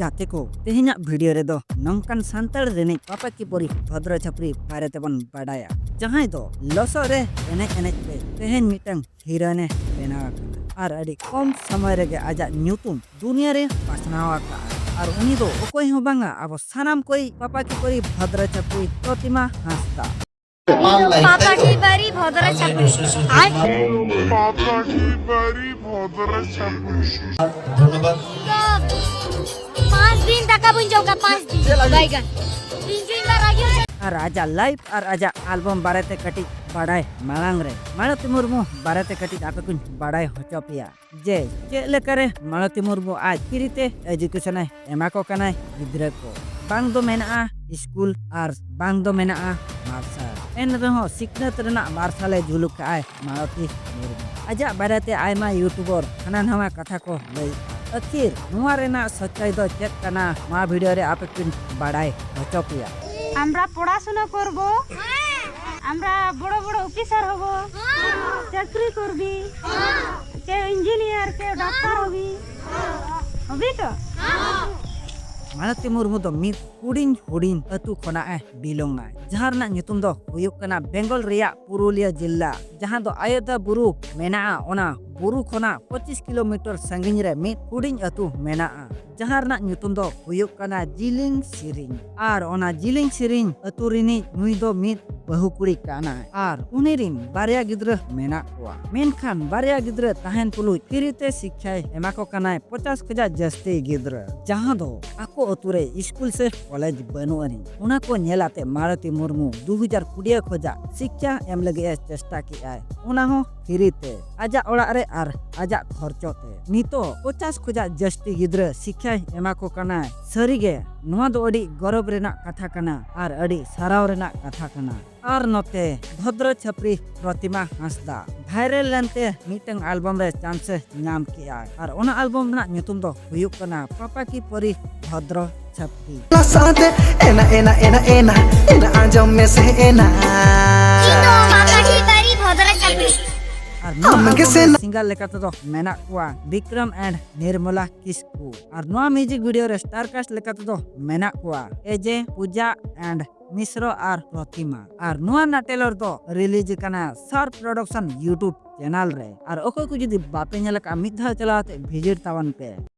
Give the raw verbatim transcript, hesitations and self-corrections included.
ᱜᱟᱛᱮ ᱠᱚ, ᱛᱮᱦᱮᱧᱟᱜ ᱵᱷᱤᱰᱤᱭᱳ ᱨᱮᱫᱚ ᱱᱚᱝᱠᱟᱱ ᱥᱟᱱᱛᱟᱲ ᱨᱤᱱᱤᱡ ᱯᱟᱯᱟ ᱠᱤ ᱯᱚᱨᱤ ᱵᱷᱚᱫᱨᱚ ᱪᱷᱟᱯᱨᱤ ᱵᱟᱨᱮ ᱛᱮᱵᱚᱱ ᱵᱟᱰᱟᱭᱟ, ᱡᱟᱦᱟᱸᱭ ᱫᱚ ᱞᱚᱥᱚᱫ ᱨᱮ ᱮᱱᱮᱡ ᱮᱱᱮᱡ ᱛᱮ ᱛᱮᱦᱮᱧ ᱢᱤᱫᱴᱟᱝ ᱦᱤᱨᱳᱭᱤᱱ ᱮ ᱵᱮᱱᱟᱣ ᱟᱠᱟᱱᱟ ᱟᱨ ᱟᱹᱰᱤ ᱠᱚᱢ ᱥᱚᱢᱚᱭ ᱨᱮᱜᱮ ᱟᱡᱟᱜ ᱧᱩᱛᱩᱢ ᱫᱩᱱᱤᱭᱟᱹ ᱨᱮ ᱯᱟᱥᱱᱟᱣ ᱟᱠᱟᱫᱼᱟ᱾ ᱟᱨ ᱩᱱᱤ ᱫᱚ ᱚᱠᱚᱭ ᱦᱚᱸ ᱵᱟᱝᱟ, ᱟᱵᱚ ᱥᱟᱱᱟᱢ ᱠᱚᱭᱤᱡ ᱯᱟᱯᱟ ᱠᱤ ᱯᱚᱨᱤ ᱵᱷᱚᱫᱨᱚ ᱪᱷᱟᱯᱨᱤ ᱯᱨᱚᱛᱤᱢᱟ ᱦᱟᱸᱥᱫᱟ᱾ ᱤᱧ ᱫᱚ ᱯᱟᱯᱟ ᱠᱤ ᱯᱚᱨᱤ ᱵᱷᱚᱫᱨᱚ ᱪᱷᱟᱯᱨᱤ᱾ ᱟᱡ ᱯᱟᱯᱟ ᱠᱤ ᱯᱚᱨᱤ ᱵᱷᱚᱫᱨᱚ ᱪᱷᱟᱯᱨᱤ᱾ ᱤᱧ ᱫᱚ ᱯᱟᱸᱪ ᱫᱤᱱ ᱫᱟᱠᱟ ᱵᱟᱹᱧ ᱡᱚᱢ ᱠᱟᱜ, ᱯᱟᱸᱪ ᱫᱤᱱ᱾ ᱵᱟᱭᱜᱟᱱ᱾ ᱤᱧ ᱫᱚ ᱤᱧ ᱫᱚ ᱨᱟᱜᱤ᱾ ᱟᱨ ᱟᱡᱟᱜ ᱞᱟᱭᱤᱯᱷ ᱟᱨ ᱟᱡᱟᱜ ᱟᱞᱵᱚᱢ ᱵᱟᱨᱮᱛᱮ ᱠᱟᱹᱴᱤᱡ ᱵᱟᱰᱟᱭ ᱢᱟᱲᱟᱝ ᱨᱮ ᱢᱟᱞᱚᱛᱤ ᱢᱩᱨᱢᱩ ᱵᱟᱨᱮᱛᱮ ᱠᱟᱹᱴᱤᱡ ᱟᱯᱮ ᱠᱚᱧ ᱵᱟᱰᱟᱭ ᱦᱚᱪᱚ ᱯᱮᱭᱟ ᱡᱮ ᱪᱮᱫ ᱞᱮᱠᱟᱨᱮ ᱢᱟᱞᱚᱛᱤ ᱢᱩᱨᱢᱩ ᱟᱡ ᱯᱷᱨᱤ ᱛᱮ ᱮᱡᱩᱠᱮᱥᱚᱱ ᱮ ᱮᱢᱟ ᱠᱚ ᱠᱟᱱᱟᱭ ᱜᱤᱫᱽᱨᱟᱹ ᱠᱚ᱾ ᱵᱟᱝ ᱫᱚ ᱢᱮᱱᱟᱜᱼᱟ ᱥᱠᱩᱞ ᱟᱨ ᱵᱟᱝ ᱫᱚ ᱢᱮᱱᱟᱜᱼᱟ ᱢᱟᱨᱥᱟᱞ, ᱮᱱ ᱨᱮᱦᱚᱸ ᱥᱤᱠᱷᱱᱟᱹᱛ ᱨᱮᱱᱟᱜ ᱢᱟᱨᱥᱟᱞ ᱮ ᱡᱩᱞᱩᱜ ᱠᱟᱜᱼᱟᱭ ᱢᱟᱞᱚᱛᱤ ᱢᱩᱨᱢᱩ᱾ ᱟᱡᱟᱜ ᱵᱟᱨᱮᱛᱮ ᱟᱭᱢᱟ ᱭᱩᱴᱩᱵᱚᱨ ᱦᱟᱱᱟ ᱱᱟᱣᱟ ᱠᱟᱛᱷᱟ ᱠᱚ ᱞᱟᱹᱭᱮᱫᱼᱟ᱾ ᱟᱹᱠᱷᱤᱨ ᱱᱚᱣᱟ ᱨᱮᱱᱟᱜ ᱥᱚᱪᱪᱟᱭ ᱫᱚ ᱪᱮᱫ ᱠᱟᱱᱟ, ᱱᱚᱣᱟ ᱵᱷᱤᱰᱤᱭᱳ ᱨᱮ ᱟᱯᱮ ᱠᱤᱱ ᱵᱟᱲᱟᱭ ᱦᱚᱪᱚ ᱯᱮᱭᱟ᱾ আমরা পড়াশোনা করব, আমরা বড় বড় অফিসার হব, চাকরি করবি, কেউ ইঞ্জিনিয়ার, কেউ ডাক্তার হবি, হবি তো? ᱢᱟᱞᱚᱛᱤ ᱢᱩᱨᱢᱩ ᱫᱚ ᱢᱤᱫ ᱦᱩᱰᱤᱧ ᱦᱩᱰᱤᱧ ᱟᱹᱛᱩ ᱠᱷᱚᱱᱟᱜ ᱮ ᱵᱤᱞᱚᱝ ᱟᱭ, ᱡᱟᱦᱟᱸ ᱨᱮᱱᱟᱜ ᱧᱩᱛᱩᱢ ᱫᱚ ᱦᱩᱭᱩᱜ ᱠᱟᱱᱟ ᱵᱮᱝᱜᱚᱞ ᱨᱮᱭᱟᱜ ᱯᱩᱨᱩᱞᱤᱭᱟᱹ ᱡᱤᱞᱟ, ᱡᱟᱦᱟᱸ ᱫᱚ ᱟᱭᱳᱫᱟ ᱵᱩᱨᱩ ᱢᱮᱱᱟᱜᱼᱟ᱾ ᱚᱱᱟ ᱵᱩᱨᱩ ᱠᱷᱚᱱᱟᱜ ᱯᱚᱸᱪᱤᱥ ᱠᱤᱞᱳᱢᱤᱴᱟᱨ ᱥᱟᱺᱜᱤᱧ ᱨᱮ ᱢᱤᱫ ᱦᱩᱰᱤᱧ ᱟᱹᱛᱩ ᱢᱮᱱᱟᱜᱼᱟ, ᱡᱟᱦᱟᱸ ᱨᱮᱱᱟᱜ ᱧᱩᱛᱩᱢ ᱫᱚ ᱦᱩᱭᱩᱜ ᱠᱟᱱᱟ ᱡᱤᱞᱤᱝ ᱥᱤᱨᱤᱧ᱾ ᱟᱨ ᱚᱱᱟ ᱡᱤᱞᱤᱝ ᱥᱤᱨᱤᱧ ᱟᱹᱛᱩ ᱨᱤᱱᱤᱡ ᱱᱩᱭ ᱫᱚ ᱢᱤᱫ ᱵᱟᱹᱦᱩ ᱠᱩᱲᱤ ᱠᱟᱱᱟᱭ ᱟᱨ ᱩᱱᱤ ᱨᱤᱱ ᱵᱟᱨᱭᱟ ᱜᱤᱫᱽᱨᱟᱹ ᱢᱮᱱᱟᱜ ᱠᱚᱣᱟ᱾ ᱢᱮᱱᱠᱷᱟᱱ ᱵᱟᱨᱭᱟ ᱜᱤᱫᱽᱨᱟᱹ ᱛᱟᱦᱮᱱ ᱛᱩᱞᱩᱡ ᱯᱷᱨᱤ ᱛᱮ ᱥᱤᱠᱠᱷᱟᱭ ᱮᱢᱟ ᱠᱚ ᱠᱟᱱᱟᱭ ᱯᱚᱪᱟᱥ ᱠᱷᱚᱡᱟᱜ ᱡᱟᱹᱥᱛᱤ ᱜᱤᱫᱽᱨᱟᱹ, ᱡᱟᱦᱟᱸ ᱫᱚ ᱟᱠᱚ ᱟᱹᱛᱩ ᱨᱮ ᱥᱠᱩᱞ ᱥᱮ ᱠᱚᱞᱮᱡᱽ ᱵᱟᱹᱱᱩᱜ ᱟᱹᱱᱤᱡ᱾ ᱚᱱᱟ ᱠᱚ ᱧᱮᱞ ᱟᱛᱮ ᱢᱟᱞᱚᱛᱤ ᱢᱩᱨᱢᱩ ᱫᱩ ᱦᱟᱡᱟᱨ ᱠᱩᱲᱤ ᱠᱷᱚᱡᱟᱜ ᱥᱤᱠᱠᱷᱟ ᱮᱢ ᱞᱟᱹᱜᱤᱫ ᱮ ᱪᱮᱥᱴᱟ ᱠᱮᱜᱼᱟᱭ, ᱚᱱᱟ ᱦᱚᱸ ᱯᱷᱨᱤ ᱛᱮ ᱟᱡᱟᱜ ᱚᱲᱟᱜ ᱨᱮ ᱟᱨ ᱟᱡᱟᱜ ᱠᱷᱚᱨᱪᱚ ᱛᱮ᱾ ᱱᱤᱛᱚᱜ ᱯᱚᱪᱟᱥ ᱠᱷᱚᱡᱟᱜ ᱡᱟᱹᱥᱛᱤ ᱜᱤᱫᱽᱨᱟᱹ ᱥᱤᱠᱠᱷᱟᱭ ᱮᱢᱟ ᱠᱚ ᱠᱟᱱᱟᱭ᱾ ᱥᱟᱹᱨᱤᱜᱮ ᱱᱚᱣᱟ ᱫᱚ ᱟᱹᱰᱤ ᱜᱚᱨᱚᱵᱽ ᱨᱮᱱᱟᱜ ᱠᱟᱛᱷᱟ ᱠᱟᱱᱟ ᱟᱨ ᱟᱹᱰᱤ ᱥᱟᱨᱦᱟᱣ ᱨᱮᱱᱟᱜ ᱠᱟᱛᱷᱟ ᱠᱟᱱᱟ᱾ ᱟᱨ ᱱᱚᱛᱮ ᱵᱷᱚᱫᱨᱚ ᱪᱷᱟᱯᱨᱤ ᱯᱨᱚᱛᱤᱢᱟ ᱦᱟᱸᱥᱫᱟ ᱵᱷᱟᱭᱨᱟᱞ ᱞᱮᱱᱛᱮ ᱢᱤᱫᱴᱟᱝ ᱟᱞᱵᱚᱢ ᱨᱮ ᱪᱟᱱᱥ ᱮ ᱧᱟᱢ ᱠᱮᱜᱼᱟ᱾ ᱟᱨ ᱚᱱᱟ ᱟᱞᱵᱚᱢ ᱨᱮᱱᱟᱜ ᱧᱩᱛᱩᱢ ᱫᱚ ᱦᱩᱭᱩᱜ ᱠᱟᱱᱟ ᱯᱟᱯᱟ ᱠᱤ ᱯᱚᱨᱤ ᱵᱷᱚᱫᱨᱚ ᱪᱷᱟᱯᱨᱤ᱾ ᱞᱟᱥᱟᱫ ᱮᱱᱟ ᱮᱱᱟ ᱮᱱᱟ ᱮᱱᱟ ᱮᱱᱟ ᱟᱸᱡᱚᱢ ᱢᱮᱥᱮ ᱮᱱᱟ᱾ ᱤᱧ ᱫᱚ ᱯᱟᱯᱟ ᱠᱤ ᱯᱚᱨᱤ ᱵᱷᱚᱫᱨᱚ ᱪᱷᱟᱯᱨᱤ᱾ ᱟᱨ ᱱᱚᱣᱟ ᱟᱢ ᱜᱮ ᱟᱞᱵᱚᱢ ᱨᱮ ᱥᱮᱱᱟ᱾ ᱥᱤᱝᱜᱟᱨ ᱞᱮᱠᱟ ᱛᱮᱫᱚ ᱢᱮᱱᱟᱜ ᱠᱚᱣᱟ ᱵᱤᱠᱨᱚᱢ and ᱱᱤᱨᱢᱚᱞᱟ ᱠᱤᱥᱠᱩ᱾ ᱟᱨ ᱱᱚᱣᱟ ᱢᱤᱭᱩᱡᱤᱠ ᱵᱷᱤᱰᱤᱭᱳ ᱨᱮ ᱥᱴᱟᱨ ᱠᱟᱥᱴ ᱞᱮᱠᱟ ᱛᱮᱫᱚ ᱢᱮᱱᱟᱜ ᱠᱚᱣᱟ ᱮᱡᱮ, ᱯᱩᱡᱟ and ᱢᱤᱥᱨᱚ ᱟᱨ ᱯᱨᱚᱛᱤᱢᱟ᱾ ᱟᱨ ᱱᱚᱣᱟ ᱨᱮᱱᱟᱜ ᱴᱮᱞᱚᱨ ᱫᱚ ᱨᱤᱞᱤᱡᱽ ᱠᱟᱱᱟ ᱥᱟᱨ ᱯᱨᱚᱰᱟᱠᱥᱚᱱ ᱭᱩᱴᱩᱵᱽ ᱪᱮᱱᱮᱞ ᱨᱮ᱾ ᱟᱨ ᱚᱠᱚᱭ ᱠᱚ ᱡᱩᱫᱤ ᱵᱟᱯᱮ ᱧᱮᱞ ᱟᱠᱟᱫᱼᱟ, ᱢᱤᱫ ᱫᱷᱟᱣ ᱪᱟᱞᱟᱣ ᱠᱟᱛᱮ ᱵᱷᱤᱡᱤᱴ ᱛᱟᱵᱚᱱ ᱯᱮ᱾